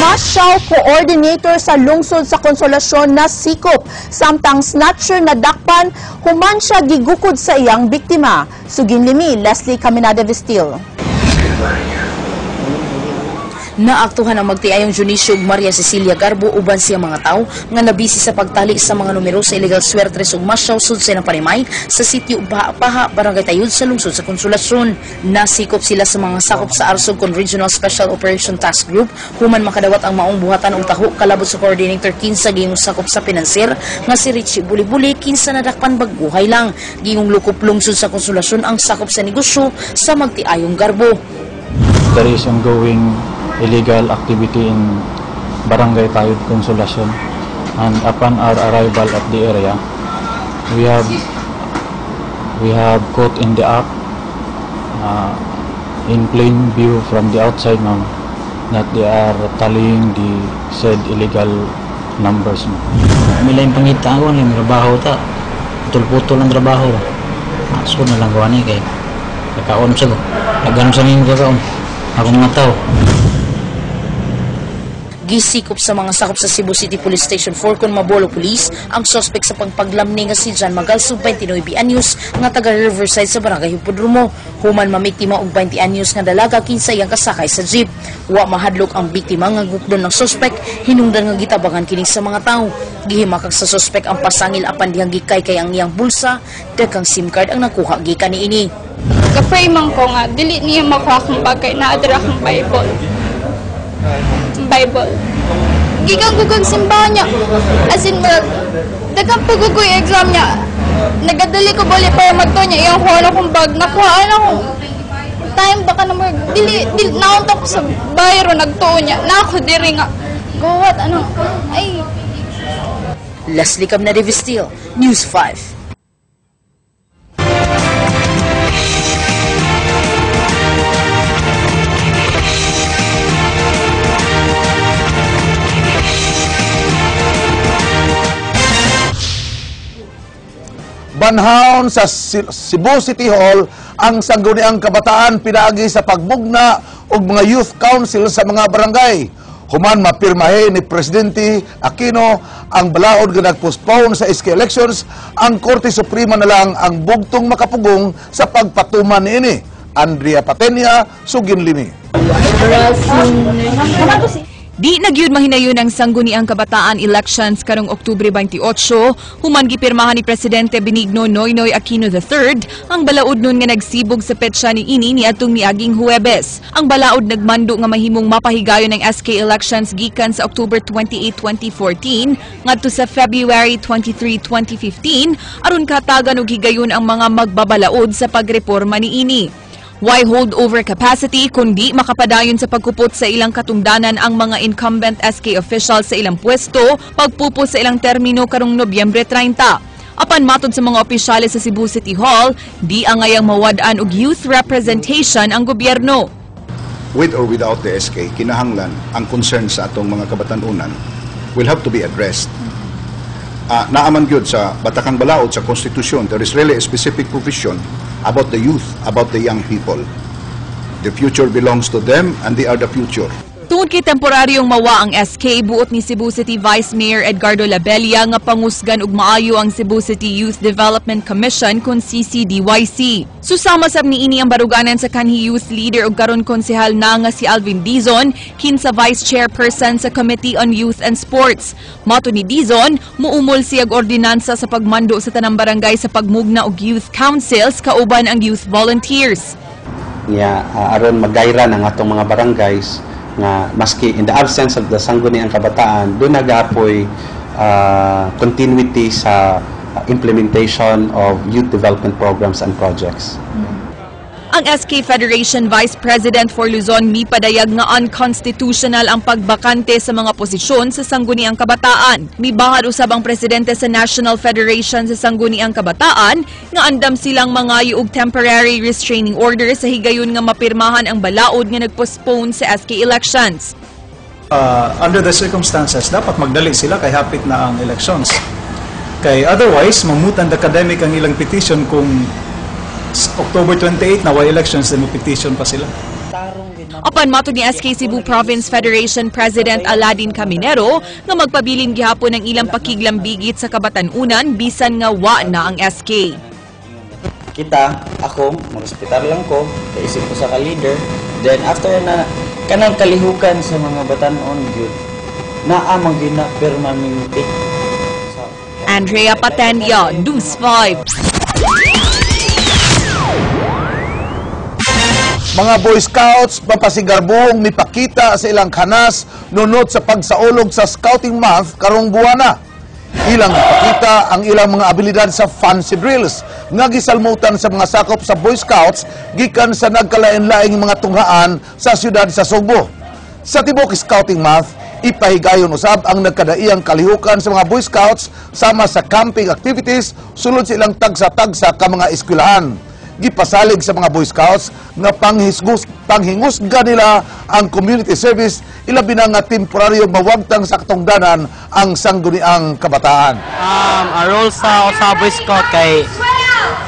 Masyaw coordinator sa lungsod sa Konsolasyon na sikop, samtang snatcher na dakpan human siya gigukod sa iyang biktima. Sugin limi, Leslie Caminada Vestil. Naaktuhan ang magtiayong Dionisio ug Maria Cecilia Garbo uban siya mga tawo nga nabisi sa pagtali sa mga numero sa illegal swertres ug masyaw sud sa ilang panimay sa sitio Paha, Barangay Tayud sa lungsod sa Konsolasyon. Nasikop sila sa mga sakop sa Arsog kon Regional Special Operation Task Group human makadawat ang maong buhatan og taho kalabot sa coordinator kinsa gihimong sakop sa pinanser nga si Richie Bulibuli kinsa nadakpan bagguhay lang. Gihimong lukop lungsod sa Konsolasyon ang sakop sa negosyo sa magtiayong Garbo. There is ongoing illegal activity in Barangay Tayud, Consolacion, and upon our arrival at the area, we have caught in the act, in plain view from the outside, ma'am, that they are tallying the said illegal numbers, ma'am. Mila yung pangita ko, yung trabaho ta. Putol-putol ang trabaho. So na lang gawa ni kay kakaon sa ko. Nagano sa ninyo kakaon. Ako mga tao. Gisikop sa mga sakop sa Cebu City Police Station 4 kon Mabolo Police ang sospek sa pagpaglamni nga si John Magalso, 29 anyos, nga taga Riverside sa Barangay Hipodromo. Human mamiktima og 20 anyos nga dalaga kinsa iyang kasakay sa jeep. Wa mahadlok ang biktima nga gukdon ng sospek hinungdan nga gitabangan kini sa mga tawo. Gihimakak sa sospek ang pasangil apan dihang gikaykay ang iyang bulsa, daghang SIM card ang nakuha gikan niini. Ka-pray man ko nga, dili niya makuha akong bagay na adra akong Bible. Bible. Gikan ko kag simbahan niya. As in, murag, daghang pagugoy exam niya. Nagadali ko bali para magto niya. Iyang kuha na akong bag. Nakuha na akong time baka na murag, dili, dili, naunta ko sa bayro, nagtuo niya. Na ako diri nga. Gawat, ano, ay, Leslie Camna Vestil, News 5. Banhaon sa Cebu City Hall ang Sangguniang Kabataan pinaagi sa pagbugna og mga youth council sa mga barangay. Human mapirmahe ni Presidente Aquino ang balaod nga nagpostpone sa SK elections, ang Korte Suprema na lang ang bugtong makapugong sa pagpatuman niini. Andrea Patenia, Sugin Limi. Di na gyud mahinayon ang Sangguniang Kabataan elections karong Oktubre 28, human gipirmahan ni Presidente Benigno Noynoy Aquino III ang balaod nun nga nagsibog sa petsa ni ini niadtong miaging Huwebes. Ang balaod nagmando nga mahimong mapahigayon ang SK elections gikan sa October 28, 2014 ngadto sa February 23, 2015 aron katagan og higayon ang mga magbabalaod sa pagreporma niini. Why hold over capacity kundi makapadayon sa pagkupot sa ilang katungdanan ang mga incumbent SK officials sa ilang pwesto pagpupos sa ilang termino karong Nobyembre 30. Apan matod sa mga opisyales sa Cebu City Hall, di angayang mawad-an og youth representation ang gobyerno. With or without the SK, kinahanglan ang concern sa atong mga kabatanunan will have to be addressed. Naaman gyud sa Batakang Balaod sa Konstitusyon, there is really a specific provision about the youth, about the young people. The future belongs to them and they are the future. Tungod kay temporaryong mawa ang SK, buot ni Cebu City Vice Mayor Edgardo Labella nga pangusgan og maayo ang Cebu City Youth Development Commission kon CCDYC. Susama sab niini ang baruganan sa kanhi youth leader ug karon konsehal na nga si Alvin Dizon, kinsa vice chairperson sa Committee on Youth and Sports. Mato ni Dizon, muumol siyag ordinansa sa pagmando sa tanang barangay sa pagmugna og youth councils kauban ang youth volunteers. Niya aron magayra ng atong mga barangays nga maski in the absence of the Sangguniang Kabataan, duna gapoy continuity sa implementation of youth development programs and projects. Ang SK Federation Vice President for Luzon mipadayag nga unconstitutional ang pagbakante sa mga posisyon sa Sangguniang Kabataan. Mibahal usab ang presidente sa National Federation sa Sangguniang Kabataan nga andam silang mangayo og temporary restraining order sa higayon nga mapirmahan ang balaod nga nagpostpone sa SK elections. Under the circumstances, dapat magdali sila kay hapit na ang elections. Kay otherwise, ma-moot and academic ang ilang petition kung October 28 na way elections, then mo petition pa sila. Apan matod ni SK Cebu Province Federation President Aladin Caminero nga magpabilin gihapon ang ilang pakiglambigit sa kabatan-unan bisan nga wa na ang SK. Kita, ako, marespitar lang ko, kaisip ko sa ka-leader. Then after na, kanang kalihukan sa mga batanon gyud, naa man gyud na permanente. Andrea Patendia, News 5. Mga Boy Scouts mapasigarbuhong mipakita sa ilang kanas nunot sa pagsaulog sa Scouting Month karong buwana. Ilang ipakita ang ilang mga abilidad sa fancy drills nga gisalmutan sa mga sakop sa Boy Scouts gikan sa nagkalain-laing mga tunghaan sa siyudad sa Sugbo. Sa tibok Scouting Month, ipahigayon usab ang nagkadaiyang kalihukan sa mga Boy Scouts sama sa camping activities sulod sa ilang tagsa-tagsa ka mga eskwelahan. Gipasalig sa mga Boy Scouts nga panghingusga nila ang community service, ilabi na nga temporaryo mawagtang sa katungdanan ang sangguniang kabataan. Ang role sa Boy Scout kay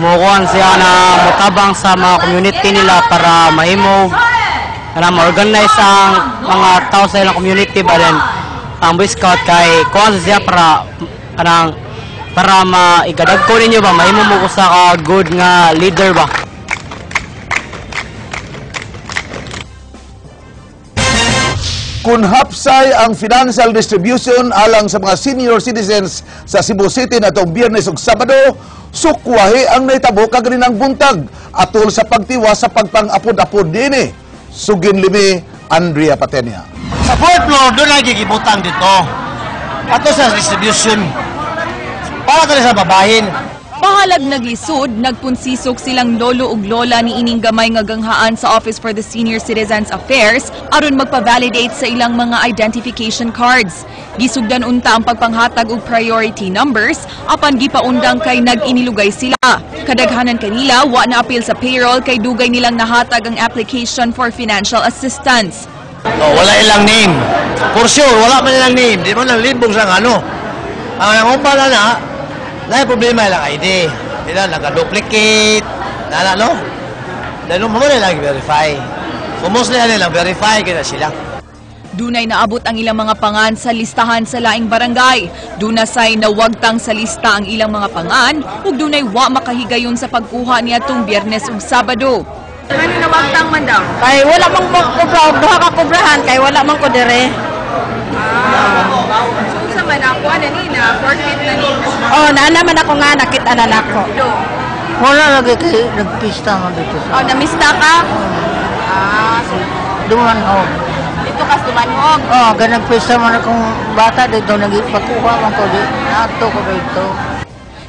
mukuan siya na mutabang sa mga community nila para mahimo na ma-organize ang mga tao sa ilang community ba. Then ang Boy Scout kay kuan siya para kanang para maigadagko ninyo ba, mahimo mo usa ka good nga leader ba. Kung hapsay ang financial distribution alang sa mga senior citizens sa Cebu City na itong Biyernes ug Sabado, sukwahi ang naitabo kaganinang buntag atol sa pagtiwa sa pagpang-apod-apod dinhi. Sugin limi, Andrea Patenia. Sa fourth floor, doon ay gigibutang dito. Ato sa distribution. Para ka sa babahin. Bahalag naglisod, nagpunsisok silang lolo ug lola ni ining gamay nga ganghaan sa Office for the Senior Citizens Affairs aron magpa-validate sa ilang mga identification cards. Gisugdan unta ang pagpanghatag og priority numbers apan gipaundang kay nag-inilugay sila. Kadaghanan kanila wa na apil sa payroll kay dugay nilang nahatag ang application for financial assistance. Oh, wala ilang name. For sure, wala man ilang name. Di man lang libog sa ano. Ang upa na na, na problema ilang ID. Di na, naka-duplicate. Na, no? Dahil mo na lang verify. So mostly ano lang, verify kaya sila. Dunay naabot ang ilang mga pangan sa listahan sa laing barangay. Dunasay nawagtang sa lista ang ilang mga pangan ug dunay wa makahigayon sa pagkuha niadtong Biyernes ug Sabado. Ano nawagtang man daw? Kay wala mang kubra, duha ka kubrahan kay wala man ko dire. So unsa man ako ana ni na forfeit na ni? Oh, naa naman ako nga nakita na nako. Wala lagi kay nagpista man dito sa. Oh, namista ka? Ah, so Dumanhog. Dito ka sa Dumanhog? Oh, kay nagpista man akong bata dito, nagipakuha man ko di nato ko dito.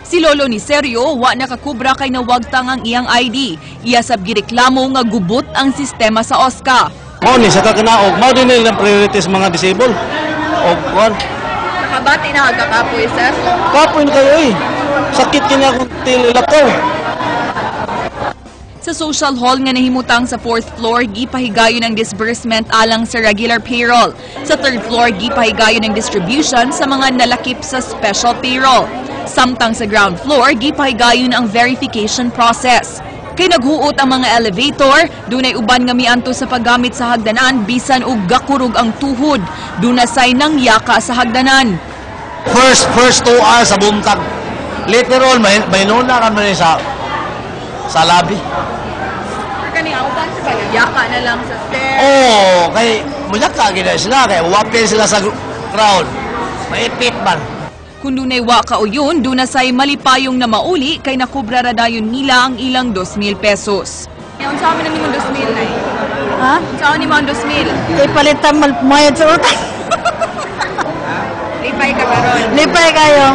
Si lolo ni Sergio wa nakakubra kay nawagtang ang iyang ID. Iya sab gireklamo nga gubot ang sistema sa OSCA. Mao ni sa kakanaog, mao din nila ang priorities mga disabled. Og kuan. Nakabati na ka kapoy, sir. Kapoy na kayo eh. Sakit kini akong tilakaw. Sa social hall nga nahimutang sa fourth floor, gipahigayon ang disbursement alang sa regular payroll. Sa third floor, gipahigayon ang distribution sa mga nalakip sa special payroll. Samtang sa ground floor, gipahigayon ang verification process. Kay naghuot ang mga elevator, dunay uban nga mianto sa paggamit sa hagdanan bisan og gakurog ang tuhod. Dunasay nang yaka sa hagdanan. First 2 hours sa buntag. Later on, may nuna ka man sa labi. Kani ang uban sa yaka na lang sa stairs. Oo, kay muyaka gid sila kay wapil sila sa crowd. Maipit man. Kung dunay wa kauyon, dunasay malipayong na mauli kay nakubra ra dayon nila ang ilang 2,000 pesos. Unsa man nimo 2,000 nay? Ha? Unsa man nimo ang 2,000? Kay palitan mayad sa utang. Lipay ka karon. Lipay kayo.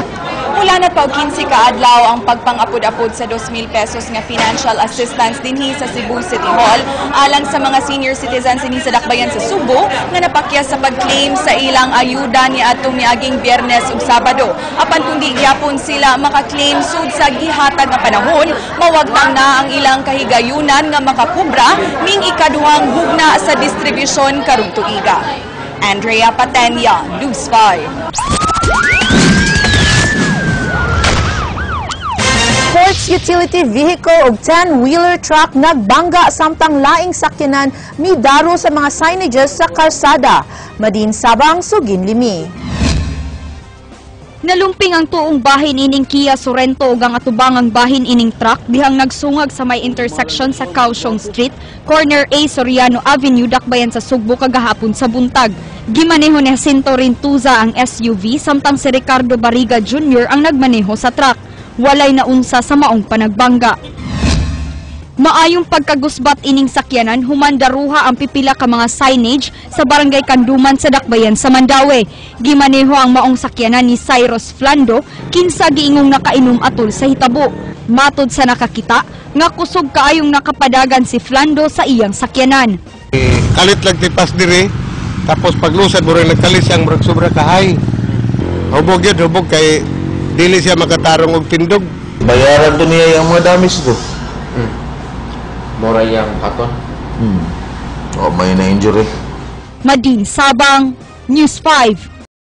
Mula na pa 15 kaadlaw ang pagpangapod-apod sa 2,000 pesos nga financial assistance dinhi sa Cebu City Hall alang sa mga senior citizens dinhi sa Dakbayan sa Subo nga napakyas sa pag-claim sa ilang ayuda niadtong miaging Biyernes ug Sabado. Apan kung di gyapon sila maka-claim sud sa gihatag nga panahon, mawagtang na ang ilang kahigayunan nga makakubra ning ikaduhang hugna sa distribusyon karong tuiga. Andrea Patenia, News 5. Sports utility vehicle ug 10-wheeler truck nagbangga samtang laing sakyanan midaro sa mga signages sa karsada. Madin Sabang, Sugin Limi. Nalumping ang tuong bahin ining Kia Sorento ug ang atubangang bahin ining truck dihang nagsungag sa may intersection sa Kaohsiung Street, corner A Soriano Avenue, Dakbayan sa Sugbo kagahapon sa buntag. Gimaneho ni Jacinto Rintuza ang SUV samtang si Ricardo Barriga Jr. ang nagmaneho sa truck. Walay naunsa sa maong panagbangga. Maayong pagkagusbat ining sakyanan human daruha ang pipila ka mga signage sa Barangay Kanduman sa Dakbayan sa Mandaue. Gimaneho ang maong sakyanan ni Cyrus Flando kinsa giingong nakainom atol sa hitabo. Matod sa nakakita nga kusog kaayong nakapadagan si Flando sa iyang sakyanan. Kalit lang tipas diri, tapos paglusad mo rin nagkalit siyang murag sobra kahay. Hubog yun, hubog kay dili siya makatarong og tindog. Bayaran to niya yung mga damage to. Mura yung katon. Oh, may na-injury. Madin Sabang, News 5.